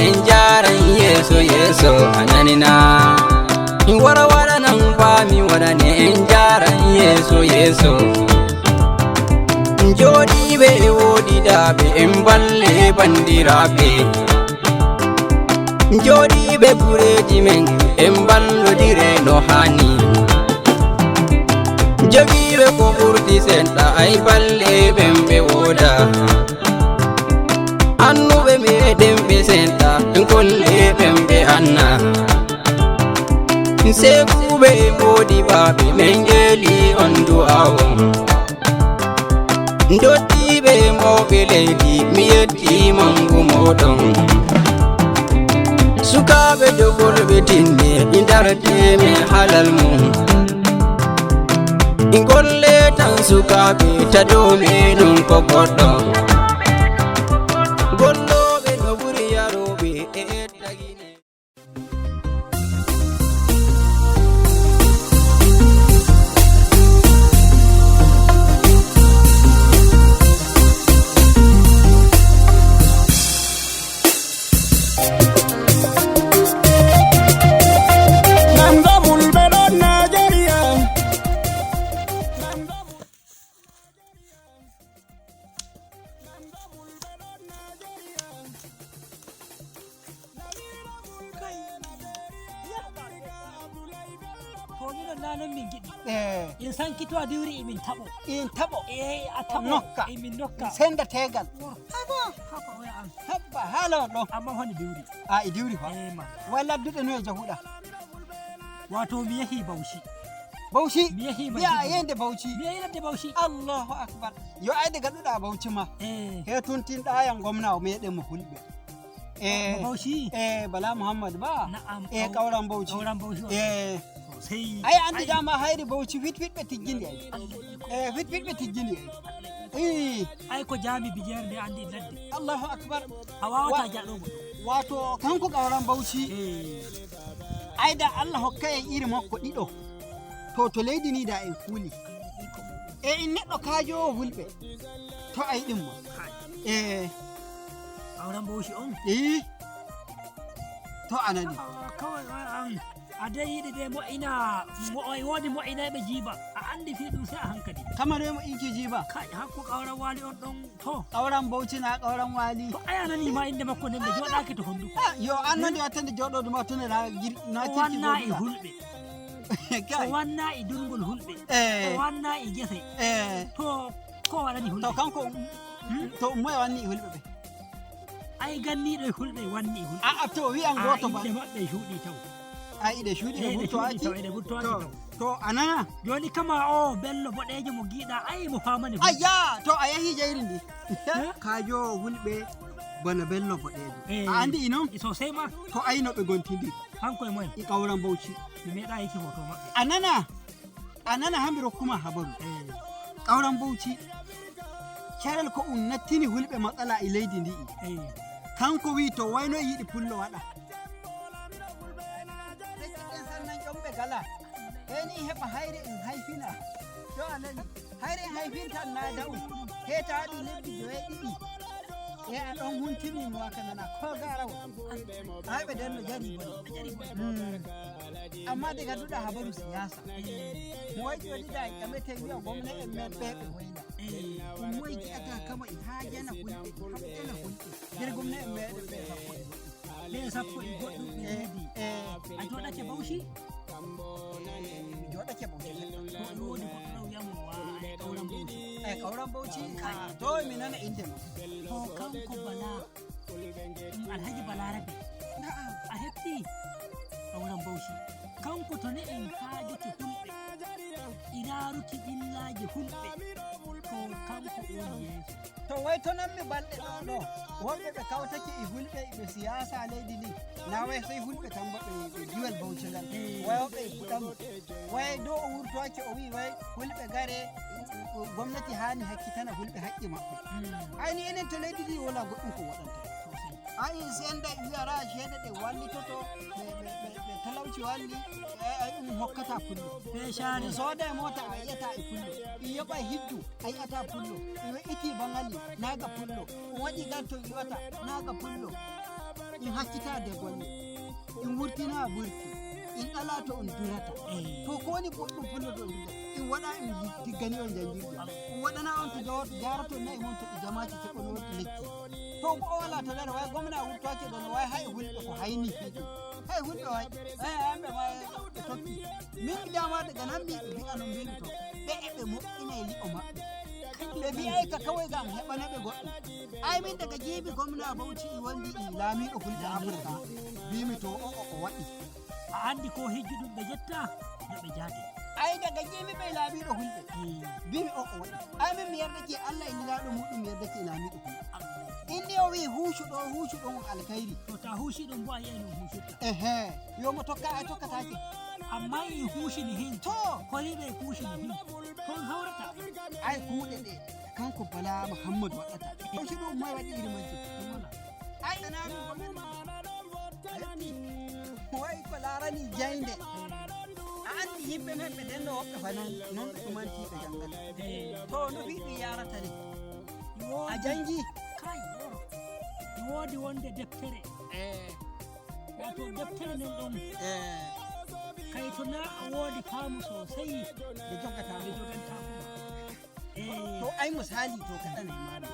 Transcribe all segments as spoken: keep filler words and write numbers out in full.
En njaaran yeeso, yeeso, a nani na? Mi wara waɗanan fa mi waɗane, en njaaran yeeso, yeeso. Jooɗiiɓe e woɗɗidaaɓe, en mballe banndiraaɓe. Jooɗiiɓe gureeji men, en mballodire no haani. Jogiiɓe ko ɓurti seɗɗa, ay balle ɓen ɓe wooda. Annuɓe meɗen ɓe seɗɗa, en kolle ɓen ɓe anna. Seekuɓe e moodibaaɓe, men njeeli on du'aawo. Ndottiiɓe e mawɓe leydi, mi yettii mangu mooɗon. Sukaaɓe jogorɓe tinne, mi dartee mi halal mum. Golle tan sukaaɓe, tadomi ɗum ko goɗɗo. Gollooɓe no ɓuri yarooɓe e ettagine. Nan gomul ɓe ɗon Najeriya. Ko minon na non min giɗi. Eh. In sankito a diwri imin taɓo. In taɓo. Eh, a taɓo. Nokka. Imin nokka. Senda tegal. Haba, haba oya an. Habba, hala on ɗon. Amma honi diwri. A, e diwri fa. Eh, ma. Wai ladduɗe no e jahuɗa. Wato mi yahi Bauchi. Bauchi? Mi yahi Biya Maiduguri. Yende Bauchi. Mi yahi ladde Bauchi. Allahu Akbar. Yo ayde gaɗuɗa Bauchi ma. Eh. He tuntinɗa yan gomna o meɗen mo hulɓe. Eh, Bauchi? Eh, Bala Muhammad ba? Na'am. Eh, Kau-, Kauran Bauchi. Kauran Bauchi. Eh. Sosai. Ai, andi dama hairi Bauchi fit fit ɓe tijjini ai. Eh, fit fit ɓe tijjini ai. Eh. Ai, ko jami bijerde andi ladde. Allahu Akbar. A wawata Wa-, jaɗo mo. Wato, kanko Kauran Bauchi. Eh. Ai, da Allah hokka en iri makko ɗiɗo. To, to leydi ni da en kuli. E in neɗɗo kaajowo hulɓe. To a yiɗin mo. Kai. Eh. Kauran Bauchi on? Eh. To a nani. Ah, kawai, ah, an. A dai yiɗi de mo'ina, mo-, e wodi mo'inayɓe jiba. A andi fi ɗum sai a hankali. Kamaro e mo inci jiba. Kai, hakko Kauran Wali on ɗon to. Kauran Bauchi na Kauran Wali. To aya nani ma inde makko nden de joɗaki to honduko. Ah, yo an nande wattande joɗodu ma tuna na gir-, na o kirki wanna e goduɗa. Hulɓe. Kai. O wanna e durngol hulɓe. Eh. O wanna e gese. Eh. To ko waɗani hulɓe? To kanko, hmm? To moye wanni e hulɓe ɓe? Ai ganniɗo e hulɓe wanni e hulɓe. A'a, to wi'an goto ba. Inde maɓɓe e cuuɗi taw. A iɗe cuuɗi e burto aki? Taw, iɗe burto aki taw. To, to a nana? Joni kama o bello boɗejo mo giɗa, ai mo famani hulɓe. Ayya, to a yahi jayri ndi. Eh? Kajo hulɓe bana bello boɗejo. Eh. A andi inon? Sosai ma. To ai no ɓe gontindiri. Kanko e moyen? E Kauran Bauchi. Mi meɗa yiki hoto maɓɓe. A nana? A nana ha mi rokkuma habaru. Eh. Kauran Bauchi. Carel ko um nattini hulɓe matsala e leydi ndi'i. Eh. Kanko wi to wayno e yiɗi pullo waɗa. Ɓe sannan ƴomɓe gala. Eni heɓa hayre en hayfina. Yo a nani. Hayre en hayfintan na da'u. Heta waɗi lebbi joye ɗiɗi. E a ɗon huntini mo waka nana ko garawo. Ay ɓe den no jari bone. Hmm. Amma daga duɗa habaru siyasa. Mo waji waɗi da en kamete wi'a gomna en men ɓe ɓe wayna. Ɗum moye je'ata kama e haajana hulɓe, haɓɓana hulɓe. Nder gomna en meɗen ɓe sappo e goɗɗo. Ɓe sappo e goɗɗo ɓe eh, reedi. Eh. A joɗake Bauchi? Mi joɗake Bauchi. Ko ɗum woni goɗɗo ɗo wiyamo wa e Kauran Bauchi. E Kauran Bauchi? Kai. Ah, to mi nana inde ma. To kanko Bala. Ɗum Alhaji Balarabe. Na'am. A hetti? Kauran Bauchi. Kanko to ne en haajake hulɓe. E raaruki ɓillaaje hulɓe. To kanko woni yeeso. To wai to nanmi balɗe ɗo ɗo. Woɓɓe ɓe kawtake e hulɓe e ɓe siyasa leydi ndi. Na wai sai hulɓe tan ba ɓe, ɓe diwel Bauchi ngal. Eh. Wai woɓɓe e puɗan. Wai do o wurtoake o wi wai hulɓe gare, gomnati hani hakkitana hulɓe haqqi maɓɓe. Hmm. Ai ni enen to leydi ndi wala goɗɗum ko waɗanta. Ai senda wi'ara ceede ɗe wallitoto, ɓe, ɓe, ɓe, ɓe talauci walli, ai, ai ɗum hokkata pullo. Ɓe caani. Ɗum sooda e mota a yi'ata e pullo. Ɗum yoɓa e hijju a yi'ata pullo. Ɗum we'iti bangali naga pullo. Ɗum waɗi gal to yi'ata naga pullo. in haccita de golle, in wurtina burti, in ala to on durata. To ko woni boɗɗum fulloto on durata? In waɗa in diggani on janngirde, in waɗana on to jawat jarato na'i mon to ɗi jamaaki keɓono lekki. To ko o wala to dara way gomna wurtoke ɗon way hay hulɓe ko hayni fiti. Hay hulɓe way hay amɓe ma ɓe tokki. Min dama daga nan mbi mbi'ano mbimi to ɓe eɓe moƴƴinay li'o maɓɓe. Ɓe mbi'ay ka kawai gam heɓana ɓe goɗɗum. Ay min daga jiimi gomna Bauchi i wondi i laamiɗo hulɓe Afirka. Mbimi to o o o waɗi. A andi ko hijju ɗum ɓe jetta no ɓe jaade. Ay daga jiimi ɓe laamiɗo hulɓe. Mbimi o o waɗi. Ay min mi yerdake Allah e nilaaɗo muɗum mi yerdake e laamiɗo hulɓe. Inni o wi huucu ɗo huucu ɗon alkayri. To ta huuci ɗum bo a yi'ay no huucirta. Ehe. Yo mo tokka a tokkatake. Amma i huucini hin. To. Ko yiɓe huucini hin. Kon hawrata. Ay kuuɗe ɗe. Kanko Bala Muhammad waɗata. Ɗo si ɗum moy waɗi iri majjum? Ay, ana ɗum ko men. A yetti. Moy ko laarani jaynde? A anndi yimɓe men ɓe denno woɓɓe fa non, non ɓe ɗumanti ɓe janngata. To no wi ɗum yarata ni? A janngi? Kay, woro. Mi woodi wonde deftere. Eh. Wato deftere nden ɗon. Eh. Kay to na a woodi faamu sosai. Ɓe jogata. Ɓe joganta kuma. Eh. To ay misali to kaɗan ay maɗa.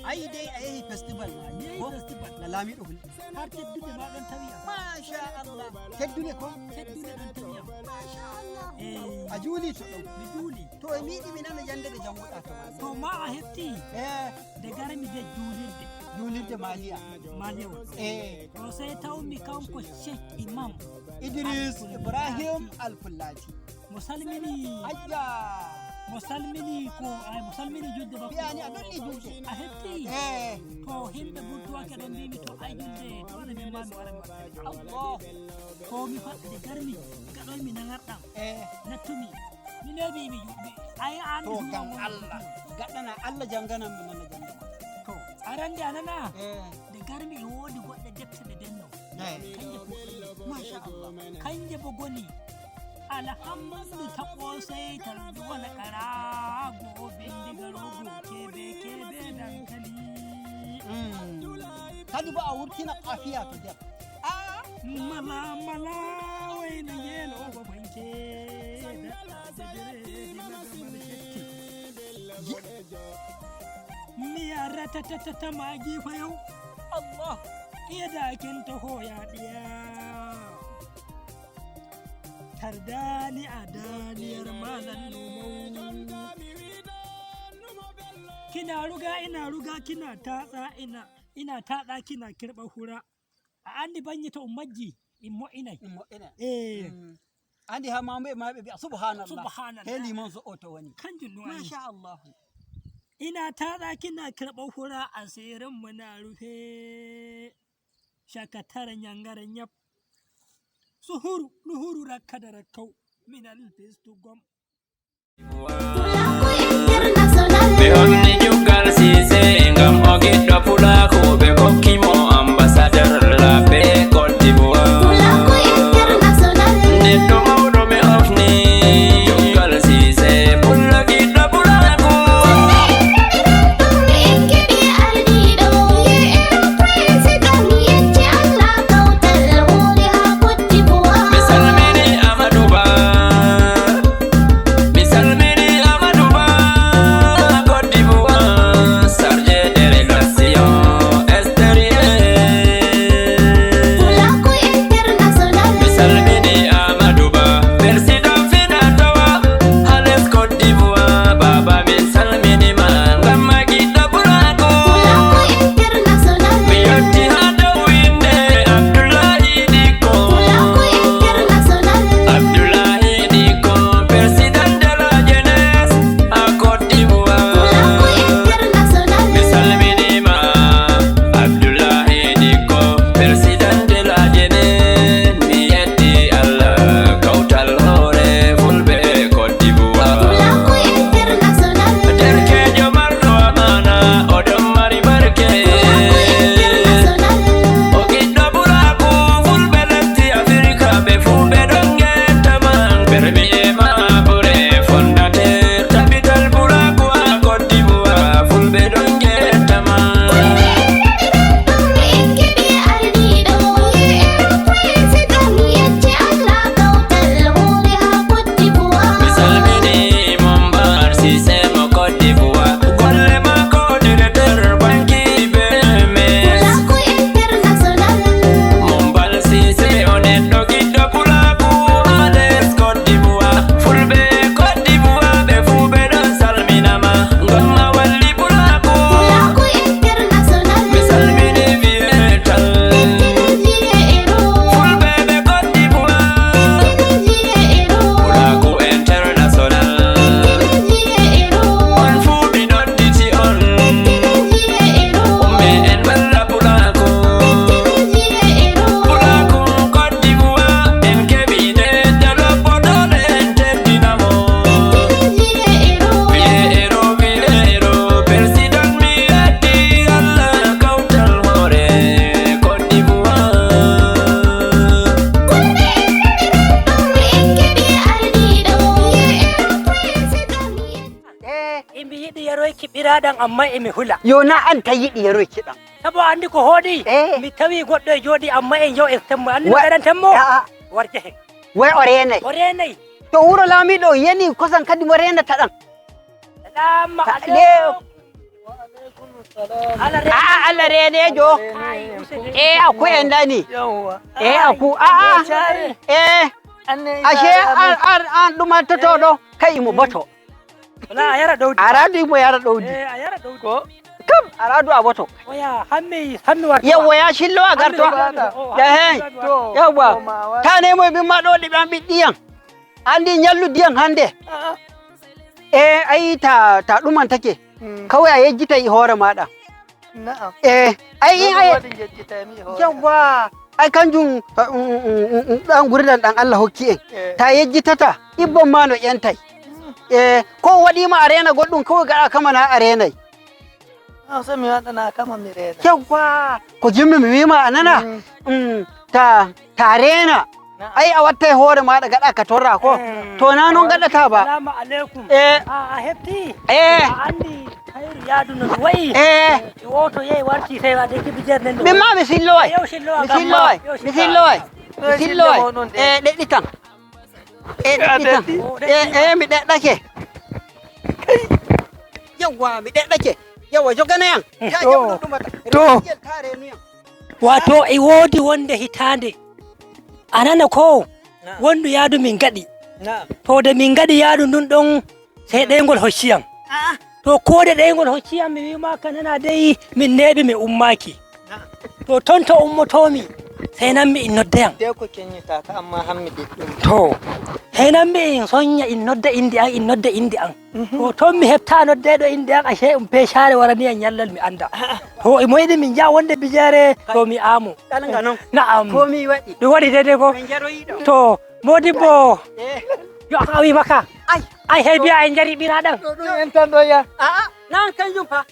Ay dai a yahi festival ma. Yahi festival. Na lamiɗo hulɓe. Har teddude ma ɗon tawi am. Masha Allah. Teddude ko? Teddude ɗon tawi am. Masha Allah. Eh. A juuli to ɗon. Mi juuli. To e miɗi mi nana jande ɓe janguɗa to ma. To ma a hefti. Eh. Nde garmi de juulirde. Juulirde Maliya. Maliya won. Eh. To sai tawmi kanko Sheikh Imam. Idris Ibrahim Alfullati. Mo salmini. Ayya. Mo salmini ko ay mo salmini julde makko. Fiyani a ɗonni julde. A hetti. Eh. To himɓe budduwake ɗon mbimi to ay julde to ne min ma mi wara mi waɗa. Allah. Ko mi faɗɗude garmi gaɗoy mi nangarɗam. Eh. Nattumi. Mi neebi mi juɗɗi. Ay an to gam Allah. Gaɗɗana Allah janganan mi nana jangana. To arande a nana. Eh. Nde garmi e woodi goɗɗe defte ɗe denno. Kanje fof. Masha Allah. Kanje bo goni. Alhamdu taɓo sey tan wona karago bindigarogo kebe kebe dankali. Kadi bo a wurtina afiya to der. A mala mala wayna yelo bo fanke. Daɗɗa dereji maga mala jetti. Miya ratatatata magi fa yau. Allah. Iya dakin taho ya diya. Tardani a daniyar malam numau. Kina ruga ina ruga kina tatsa ina ina tatsa kina kirɓa hura. A andi banye to um majji in mo'inay. In mo'inay. Eh. Andi ha mamɓe ma ɓe mbi'a subhanallah. Subhanallah. He liman so'o to woni. Kanjum ɗum ani. Masha Allah. Ina taɗa kina karɓar hura asirin mu na rufe. Shakatara nyangara nyaf. Suhuru nuhuru rakkada rakkau. Minal fistu gom. Ɓe honni Juggal Siise ngam o giɗɗo pulaaku, ɓe kokki mo ambassadeur la paix Côte d'Ivoire. Neɗɗo mawɗo mi ofni Juggal Siise, pullo giɗɗo pulaaku. Mi salmini Amadou Ba, mi salmini Amadou Ba, Côte d'Ivoire, chargé de relation. Yiɗi yaroyki ɓiraaɗam, amma e mi hula. Yo na an tan yiɗi yaroyki ɗam. Sabo a anndi ko hooɗi? Eh. Mi tawi goɗɗo e jooɗi, amma en yo en semmo. Anndi no Wa- gaɗanten mo? A'a. War jehen. Way o reenay. O reenay. To wuro laamiiɗo o yani kosam kadi mo reenata ɗam. Salamu Ka- aleykum. Wa aleykum salam. Ala reenay. A'a, Allah reeneejo. Kaay, useni. E, a ku en dani. Yawwa. E, a ku, a'a. Care. E. Anne Ashe Isa an, Amin. an, an ɗumantoto ɗo. Kai mo boto. Wala a yara ɗowdi. Aradu mo yara ɗowdi. Eh, a yara ɗowdi. Ko? Kam, aradu a boto. Oya, hammi, hammi warta. Yawwa, ya shillo a garto. Hammi warta. Oh, Ehe. hammi warta. To, Yawwa. to ma wa- Ta nemo ɓimma ɗo ɗi ɓan ɓiɗɗiyam. Andi nyallu diyam hande. A'a. E, ayi ta, ta ɗumantake. Mm. Kawai a yejjitay hoore maɗa. Na'am. E, ayi, Ɗum ayi. waɗi njejjitay mi hoore. Yawwa. Ai kanjum, mm, mm, mm, mm, ɗan guridan ɗan Allah hokki en. Eh. Ta yejjitata, ibbon ma no ƴentay. Mm. E, ko waɗi ma a rena goɗɗum, kawai gaɗa kama na a renay. An so mi waɗana kama mi rena. Yawwa, ko jimmi mi wima a nana? Mm. Mm, ta, ta rena. Na'am. Ai a wattay hoore maɗa gaɗa ka torra ko? Mm. To na non gaɗata ba. Salamu aleykum. Eh. A, a hefti? Eh. A anndi hayru yaadu no ɗum wa'i? Eh. E woto yehi warti sey wa de kibijerde nden. Min ma mi silloy. Yo sillo Mi gam ma. silloy. Yo Mi sillo. silloy. Mi Yo silloy. sillo onon de. Eh, ɗeɗɗitan. Eh, A ɗeɗɗitan. ɗeɗɗi? Eh, eh, mi ɗeɗɗake. Yawwa, mi ɗeɗɗake. Yawwa, jogana yan. Ta To. jaɓu ɗum ɗumata. To. Rewiyel ta renuyam. Wato e woodi wonde hitaande. A nana ko? Na'am. Wondu yaadu min gaɗi. Na'am. To de min gaɗi yaadu ndun ɗon, sey ɗeyngol hocciyam. A'a. To koode ɗeyngol hocciyam, mi wi'ima ka nana dey, min neeɓi mi ummaaki. Na'am. To ton to ummotoomi, sey nammi in noddeyam. De ko kenyitaka, amma hammi ɗiɗɗum. To, sey nammi in sonya, in nodda indi an, in nodda indi an. Mhm. To ton mi hefta noddeeɗo inde an, ashe um pecaare waraniyam nyallal mi anda. A'a. To e moyɗi min njaha wonde bijere, to mi aamo. Ɗalnga non. Na'am. Ko mi waɗi? Ɗum waɗi daidai ko? Min njaroyi ɗo. To, modibbo. Eh. Yo a wi maka. Ai. Ai, hey, biya en njari ɓiraaɗam. Ɗo ɗum en tan ɗo ya. A'a, nan kanjum fa.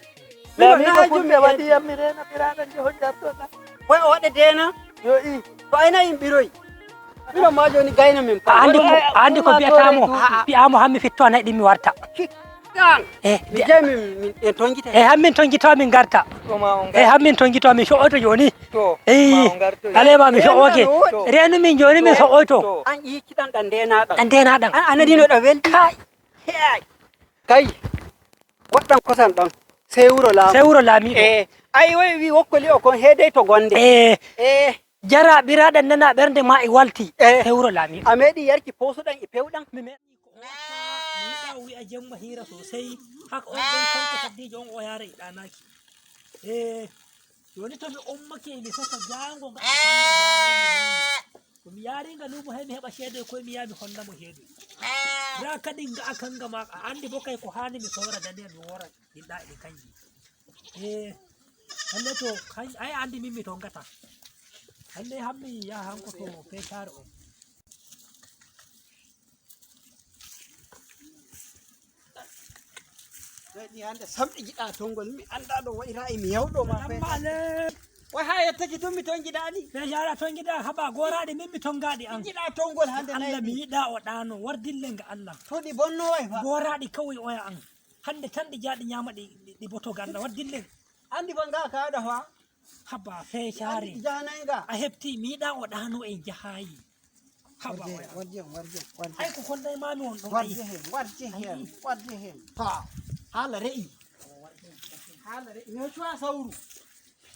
Laamiiɗo Mino na fulɓe jummi waɗi en. Yam mi reena ɓiraaɗam njo hojjatto na. Koy o waɗa deena? Yo i. Ko ayna in ɓiroy. Mino ma joni gayna min fa. A andi ko, Woni a andi ko ummaatore biyata mo? Duuɓi. A'a. Biya mo hammi fitto a nayi ɗin mi warta. Fittan. Eh, Mi de- jey min, min en tongita. Eh, hammin tongito min garta. To ma on Eh, garta. hammin tongito min so'oto joni. To, Eh, ma on garta. Alema mi Eh, so'oke. no woodi. Renu min joni min To, so'oto. to. An yiicciɗan ɗan ndenaɗan. Ɗan ndenaɗan. An anadino ɗan weldi. Kai. Hey. Kai. Waɗɗan kosan ɗan. Sey wuro laamu. Sey wuro laamiɗo. Eh, ay woy wi wokkoli o kon heedey to gonde. Eh. Eh. Jara ɓiraaɗan nana ɓernde ma e walti. Eh. Sey wuro laamiɗo. A meeɗi yarki poosuɗan e pewɗan? Mi meeɗi ko o watta, mi yiɗa o wi'a jemma hiira sosey. Haka on ɗon kanko kaddijo on o yaara e ɗaanaaki. Eh. Joni to mi ummake mi saka jaango nga a sanga jaango mi lumo. To mi yaari nga lumo hay mi heɓa ceede koy mi yaha mi honna mo ceede. Ya kadi nga a kanga ma a andi bo kay ko hani mi soora daniya mi wora ɗin ɗa ɗi kanji. Eh, lalle to kan-, ay andi min mi tongata. Lalle hammi ya hanko to fecare on. Ni hande samɗi jiɗa tongol, mi anda ɗo wayra e mi yawɗo ma fe. Amma le. Wai ha yettaki tun mi tongiɗaɗi. Fe yara tongiɗa haba goraɗi min mi tongaɗi an. Jiɗa tongol hande Allah nayi mi ɗi. Yiɗa o ɗano wardille nga Allah. To ɗi bonno wai fa. Goraɗi kawai oya an. Hande tan ɗi jaɗi nyama ɗi, ɗi, ɗi boto ga Allah wardille. Andi fa nga kaɗa fa. Haba fecare. Andi janai nga. A hefti mi yiɗa o ɗano en jahayi. Haba Warje, waya. warje, warje, warje. Ay ko konday mami on ɗon ay. Warje hen, warje hen, Ay. warje hen. To, hala re'i. Hala re'i. Mi hoccu ha sauru.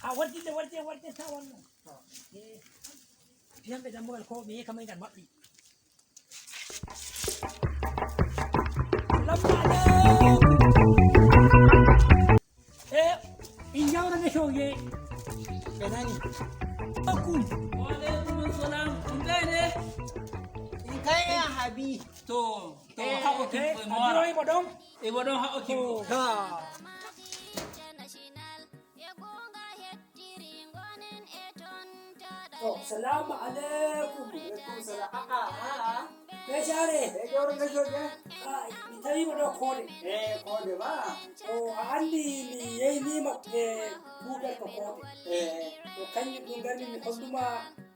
A warjinde, warje, warje ta wannan. To. Eh. Fiyanɓe dammugal ko mi yeka mai ngal maɓɓi. Salamu alaikum. Eh, in jawra ne shoge. Ɓe nani. Alaikum. Wa alaikum salam. In kai ne? In kai ne a habi? To, to, Eh, haɓo eh, kimbo e a mora. Biroyi mo ɗon? E mo ɗon haɓo kimbo. To. To, salamu alaikum. Alaikum salam. A'a, a'a. Be share. E jawro nga shoge? Ah, mi tawi mo ɗo koɗe. Eh, koɗe ba? O, a andi mi yeynima e kugal ko koɗe. Eh. To kanjum ɗum garmi mi holluma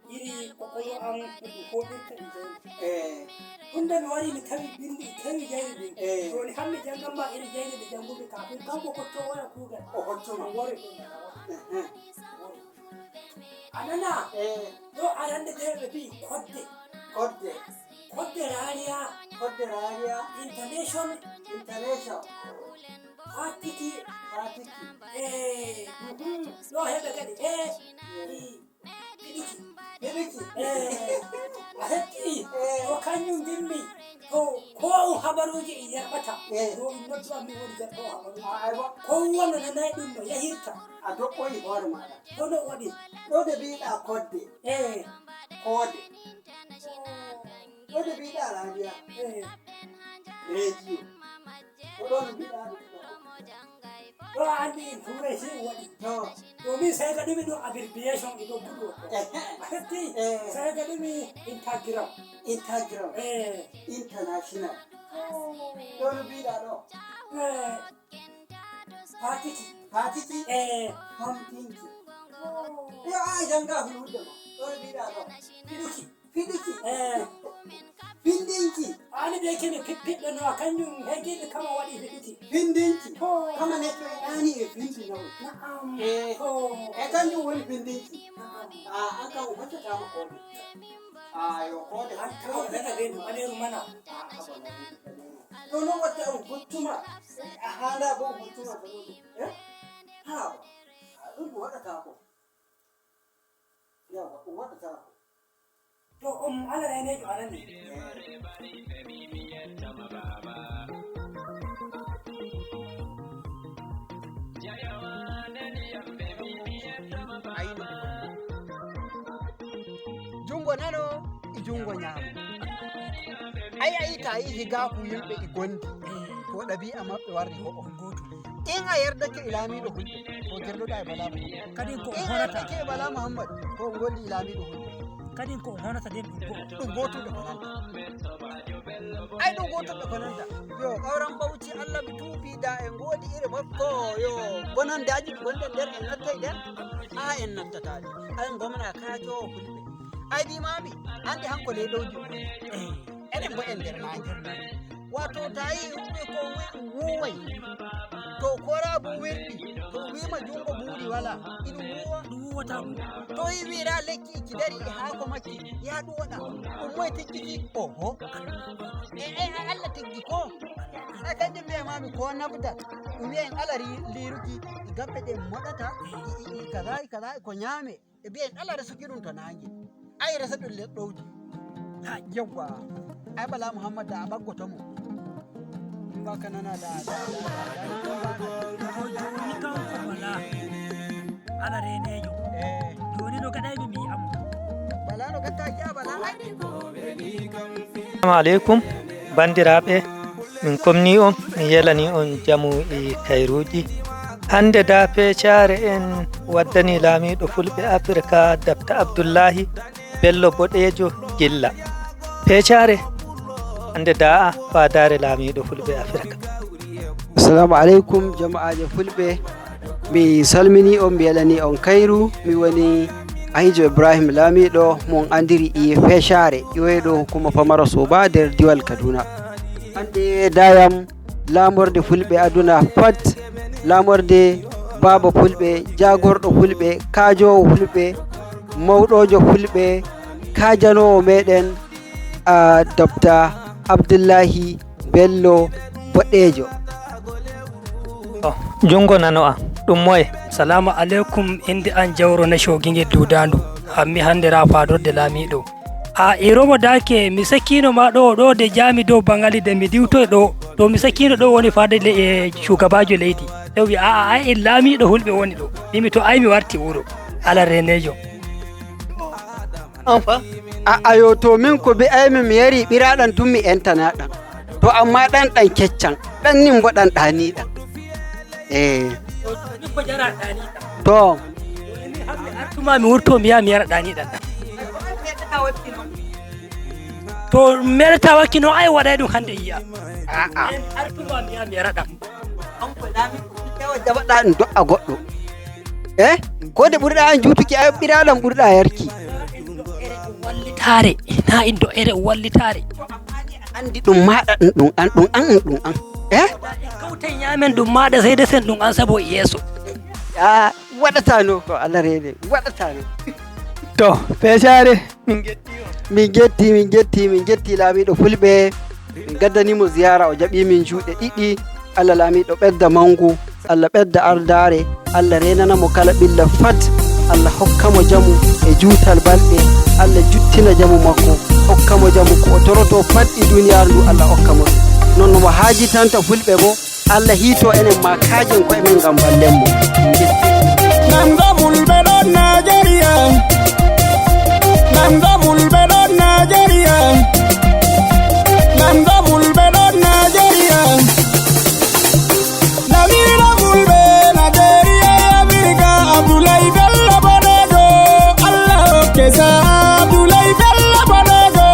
iri kokolo am no ɗum hoɗirta e jayri. Eh. Tunda mi wari mi tawi bindi, tawi jayri ɗin. Eh. Joni har Mi janngan ma iri jeyde ɓe jannguɓe kafin kanko ko towona kuugal. O hoccuma. O wori ɗum. Ehe. A nana? Eh. Ɗo arande ɓe ɓe mbi'i kodde. Kodde. Kodde rariya. Kodde rariya. International. International. Fatiki. Fatiki. Eh. Mhm. Ɗo heɓe kadi. Eh. Eh. Fiɗuki. Fiɗuki. Eh, a hetti? Eh. Ko kanjum ndimmi. To ko o habaruuji e yerɓata. Eh. Ko ɗum noddu am mi woni yerɓo habaruuji. Ah, aywa. Ko wonno nanay ɗum no yahirta. A doɓɓoyi hoore maɗa. Kono waɗi. Ɗo de mbiɗa kodde. Eh. Koode. Ɗo de mbiɗa radiya. Eh. Rediyo. Ko ɗon mbiɗa ɗum ɗo. Ɗo a anndi en tuuray sey o waɗi. To. Ɗo min sayga ɗumi ɗum abbreviation e ɗo buɗo. Ehe. A hetti? Eh. Sayga ɗumi Instagram. Instagram. Eh. International. Oh. Ɗo no mbiɗa ɗo. Eh. Fatiki. Fatiki? Eh. Famtinki. Oh. Yo a jannga fulfulde ma. Ɗo no mbiɗa ɗo. Fiɗuki. Fiɗuki. Eh. Findinki. Ani ɓe kene pippiɗɗo no kanjum hegiɓe kama waɗi fiɗuki. Findinki. To. Kama neɗɗo e ani e findi nawo. Na'am. Eh. To. E kanjum woni findinki. Na'am. A an kan o hoccatama koɗo. A yo koɗo. An kan o nana ɓe no ɓaleru mana. A haba no ɓaleru. To no watta on hoccuma. A handa bo on hoccuma to no. Eh? Ha. A ɗum waɗata ko. Yawa, ɗum waɗata ko. To on ala reneejo arani. Ayno. Junngo nano e junngo nyaamo. Ay, ay, ta yi higaaku yimɓe e gondi. Ko ɗabi'a maɓɓe warri ko on gootum. In a yerdake e laamiiɗo hulɓe, ko gerɗoɗaa e Bala Muhammad. Kadin ko in a honata. Yerdake e Bala Muhammad, ko on gondi e laamiiɗo hulɓe. Kadin ko honata den ɗum go'o. Ɗum gootum ɓe honanta. Ay ɗum gootum ɓe honanta. Yo, Ɓawran Bawci, Allah mi tuubi da en ngoodi iri makko. Yo, bonandaaji ɗi gonɗen nder en nattay nder. A en nattata ɗi. Ay gomna kaajoowo hulɓe. Ay mbimaami, hannde hanko ley lowdi. Eh. Enen mboɗen nder maange. Wato ta yi yimɓe ko wi-, wuway. To kora bu wirdi, to wima jungo buuri wala, iɗum wuwa. Ɗum wuwata ɗum. To yi wira lekki ki dari e haako makki, ya ɗum waɗa. Ɗum moye tiggiti? Oho. E, e, a Allah tiggi ko? A kanjum mbiya mami ko nabdat. Ɗum wiya en ala ri-, liruki, e gabbe ɗe moɗata, e, e, e, kaza, e kaza, e ko ñaame. E mbiyen ala resuki ɗum to naange. Ay resa ɗum leɗɗowdi. Ha, yawwa. Ay Bala Muhammad da a ɓaggoto mo. Ɗum ba ka nana da, da, da, da, da. Ko jooni kanko Bala. Ala reneejo. Eh. Jooni no gaɗaymi mi yi'a mo. Bala no gatta yi'a Bala. Ay. Assalamu aleykum, banndiraaɓe. Min komni on, min yelani on jamu e kayruuji. Hannde da peecaare en waddani laamiiɗo fulɓe Afirka, Dabta Abdullahi Bello Boɗeejo Gilla. Peecaare, hannde da a faadaare laamiiɗo fulɓe Afirka. Assalamu aleykum, jama'aaje fulɓe. Mi salmini on, mi yelani on kayru. Mi woni Ahijo Ibrahim Lamiɗo, mon andiri e Fecare, iwoyɗo hukuma Pamaro Soba nder diwal Kaduna. Hande dayam lamorde fulɓe aduna pat, lamorde baaba fulɓe, jagorɗo fulɓe, kaajowo fulɓe, mawɗojo fulɓe, kaajanowo meɗen, a, Dabta Abdullahi Bello Boɗeejo. Oh, junngo nano am, ɗum moye? Salaamu aleykum, innde am Jawro Naco Gingel Duudaandu. Hammi hannde raa faadorde laamiiɗo. A, Iromo Daake, mi sakkiino ma ɗo, ɗo de jaami dow Bangali de mi diwtoy ɗo. To mi sakkiino ɗo woni faade le-, e, cugabaajo leydi. Ɗo wi, a'a, ay, en laamiiɗo hulɓe woni ɗo. Mimi to ay mi warti wuro. Ala reneejo. An fa? A, ayo, to min ko mbi'aymi mi yari ɓiraaɗam tun mi entanaɗam. To amma ɗan ɗan keccan, ɗan nin bo ɗan ɗaniɗam. Eh. To, to ni ko jara ɗaniɗam. To. To ni hammi artuma mi wurto mi yaha mi yara ɗaniɗam. To merata wakki no ay waɗay ɗum hande yiya. A'a. En artuma mi yaha mi yara ɗam. Kanko laamiɗo ɗum tawa jaɓaɗa ɗum do'a goɗɗo. Eh? Ko nde ɓurɗa an juutuki, ay ɓiraaɗam ɓurɗa yarki. Wallitaare, na indo ere wallitaare. Andi ɗum maɗa ɗum, ɗum an, ɗum an, ɗum an. Eh? Kawten ñaamen ɗum maaɗa sey desen ɗum an sabo e yeeso. A waɗatano ko Allah reene waɗatano. To, feesaare, min ngetti on. Min ngetti, min ngetti, min ngetti laamiiɗo fulɓe. Min gaddanimo ziyaara, o jaɓi min juuɗe ɗiɗi. Allah laamiiɗo ɓedda mangu, Allah ɓedda ardaare, Allah reenana mo kala ɓilla fat. Allah hokka mo jamu e juutal balɗe. Allah juttina jamu makko, hokka mo jamu ko o toroto fat e duniyaaru ndu, Allah hokka mo ɗum. Non no mo haajitanta fulɓe bo, Allah hiito enen ma kaajen koye men ngam ballen mo. Min ngetti. Nan ɗo fulɓe ɗon Najeriya. Nan ɗo fulɓe ɗon Najeriya. Nan ɗo fulɓe ɗon Najeriya. Lamiɗo fulɓe Najeriya e Afirka, Abdoulaye Bello Bodejo. Allah hokke sa Abdoulaye Bello Bodejo.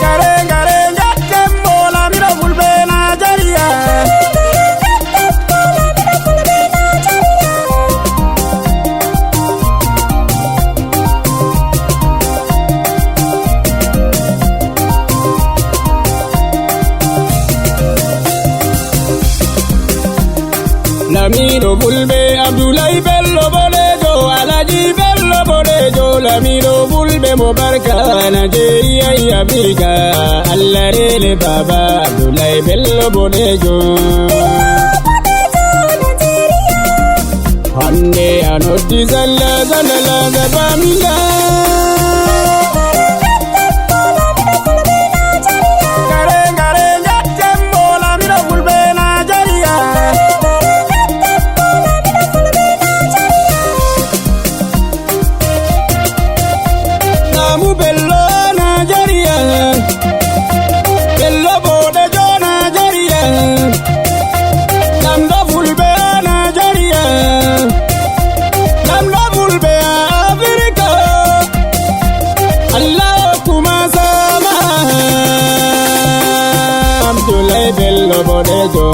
Ngare, ngare, njatten mo, laamiɗo fulɓe Najeriya. Lamiɗo fulɓe Abdoulaye Bello Bodejo, Alaji Bello Bodejo, lamiɗo fulɓe mo barka Najeriya e Afirka. Allah reene baba Abdoulaye Bello Bodejo. Hande a noddi zalla zalla la zaba minga. Ngare, ngare, njatten mo, laamiɗo fulɓe Najeriya. Naamu Bello Najeriya. Bello Bodejo Najeriya. Lamɗo fulɓe Najeriya. Lamɗo fulɓe Afirka. Allah hokkuma saama. Abdoulaye Bello Bodejo.